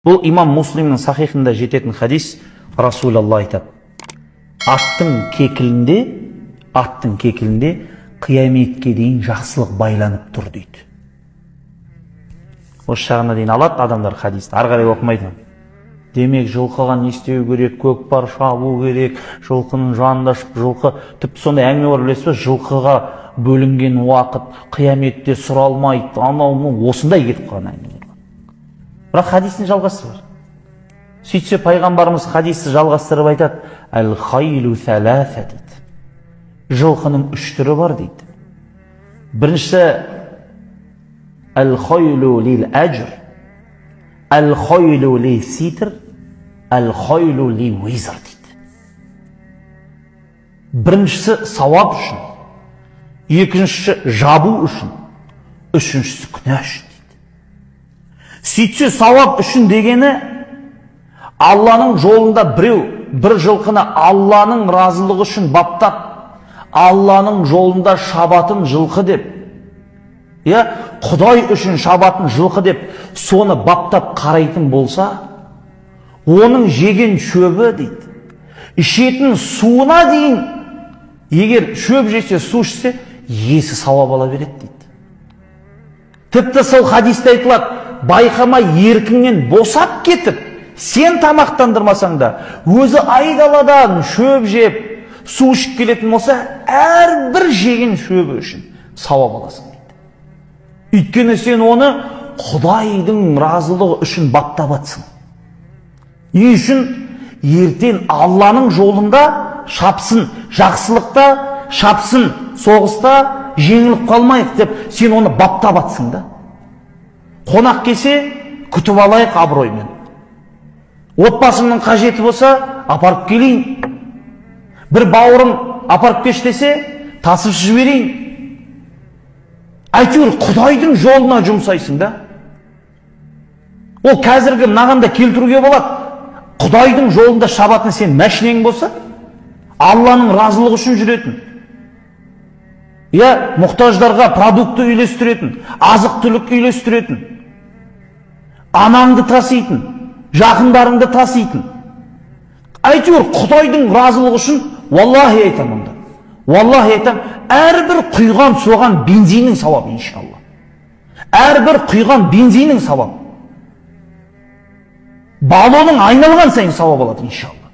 Бұл имам Муслимнің сахихында жететін хадис. Расулалла айтады: аттың кекілінде қияметке дейін жақсылық байланып тұр дейді. Осы шағына дейін алады адамдар хадисті, ары қарай оқымайды. Демек, жылқыға не істеу керек, көкпар шабу керек, жылқының жанында жылқы, тіпті сондай әңгіме бар, білесіз бе, жылқыға бөлінген уақыт қияметте сұралмайды, анау мынау осындай кетіп қалған әңгімелер бар. Бірақ хадистің жалғасы бар. Сөйтсе пайғамбарымыз хадисті жалғастырып айтады: әл-хайлу саласа дейді. Жылқының үш түрі бар дейді. Біріншісі әл-хайлу лил ажр, әл-хайлу ли ситр, әл-хайлу ли визр дейді. Біріншісі сауап үшін, екіншісі жабу үшін, үшіншісі күнә үшін дейді. Сөйтсе сауап үшін дегені Алланың жолында біреу бір жылқыны Алланың разылығы үшін баптап, Алланың жолында шабатын жылқы деп, иә, Құдай үшін шабатын жылқы деп, соны баптап қарайтын болса, оның жеген шөбі дейді, ішетін суына дейін, егер шөп жесе, су ішсе, иесі сауап ала береді дейді. Тіпті сол хадисте айтылады, байқамай еркіңнен босап кетіп, сен тамақтандырмасаң да, өзі айдаладан шөп жеп, су ішіп келетін болса, әрбір жеген шөбі үшін сауап аласың дейді. Өйткені сен оны Құдайдың разылығы үшін баптап атсың. Не үшін? Ертең Алланың жолында шапсын, жақсылықта шапсын, соғыста жеңіліп қалмайық деп сен оны баптап атсың да. Қонақ келсе, күтіп алайық абыроймен. Отбасымның қажеті болса, апарып келейін. Бір бауырым апарып кеш десе, тасып жіберейін. Әйтеуір Құдайдың жолына жұмсайсың да. Ол қазіргі мынаған да келтіруге болады. Құдайдың жолында шабатын сен мәшинең болса, Алланың разылығы үшін жүретін, иә, мұқтаждарға продукты үйлестіретін, азық-түлік үйлестіретін, анаңды таситын, жақындарыңды таситын. Әйтеуір Құдайдың разылығы үшін, валлахи айтам онда. Валлахи айтам, әрбір құйған соған бензиннің сауабы иншалла. Әрбір құйған бензиннің сауабы. Баллоның айналған сайын сауап алады иншалла.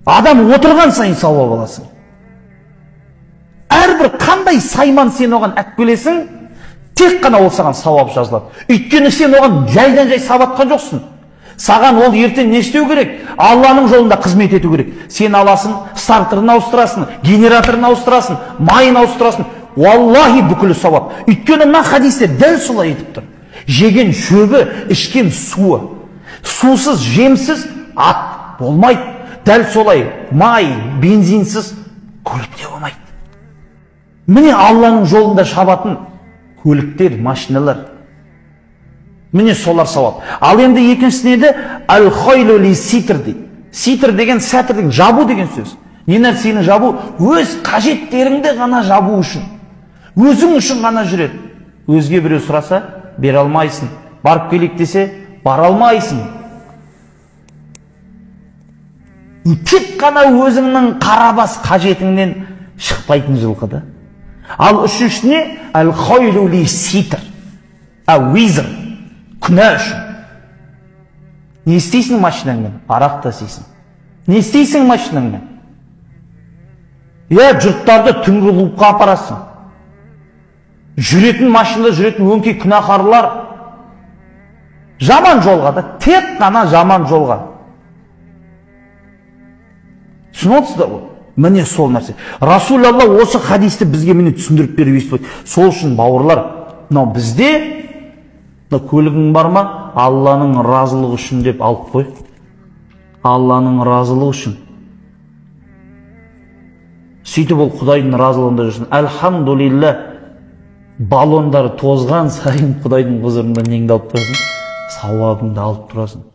Адам отырған сайын сауап аласың. Әрбір қандай сайман сен оған әкелесің, тек қана ол саған сауап жазылады. Өйткені сен оған жайдан жай сабатқан жоқсың. Саған ол ертең не істеу керек? Алланың жолында қызмет ету керек. Сен аласың, стартерін ауыстырасың, генераторын ауыстырасың, майын ауыстырасың. Валлахи бүкілі сауап. Өйткені мына хадисте дәл солай айтып тұр. Жеген шөбі, ішкен суы. Сусыз, жемсіз ат болмайды. Дәл солай май, бензинсіз көлік те болмайды. Міне Алланың жолында шабатын көліктер, машиналар. Міне солар сауап. Ал енді екіншісі не еді? Әл-хайлу ли ситр дейді. Ситр деген сәтір деген, жабу деген сөз. Не нәрсені жабу? Өз қажеттеріңді ғана жабу үшін. Өзің үшін ғана жүреді. Өзге біреу сұраса, бере алмайсың. Барып келейік десе, бара алмайсың. Тек қана өзіңнің қарабас қажетіңнен шықпайтын жылқы да. Ал үшіншісіне әл-хайлу ли ситр, ә-визр, күнә үшін. Не істейсің машинаңмен? Арақ тасисың. Не істейсің машинаңмен? Иә, жұрттарды түнгі клубқа апарасың. Жүретін машинада жүретін өңкей күнәһарлар жаман жолға да, тек қана жаман жолға. Түсініп отырсыздар ғой? Міне сол нәрсе. Расулалла осы хадисті бізге міне түсіндіріп беріп естіп. Сол үшін бауырлар, мынау бізде мына көлігің бар ма? Алланың разылығы үшін деп алып қой. Алланың разылығы үшін. Сөйтіп ол Құдайдың разылығында жүрсін. Альхамдулилля, баллондары тозған сайын Құдайдың құзырында неңді алып тұрасың? Сауабыңды алып тұрасың.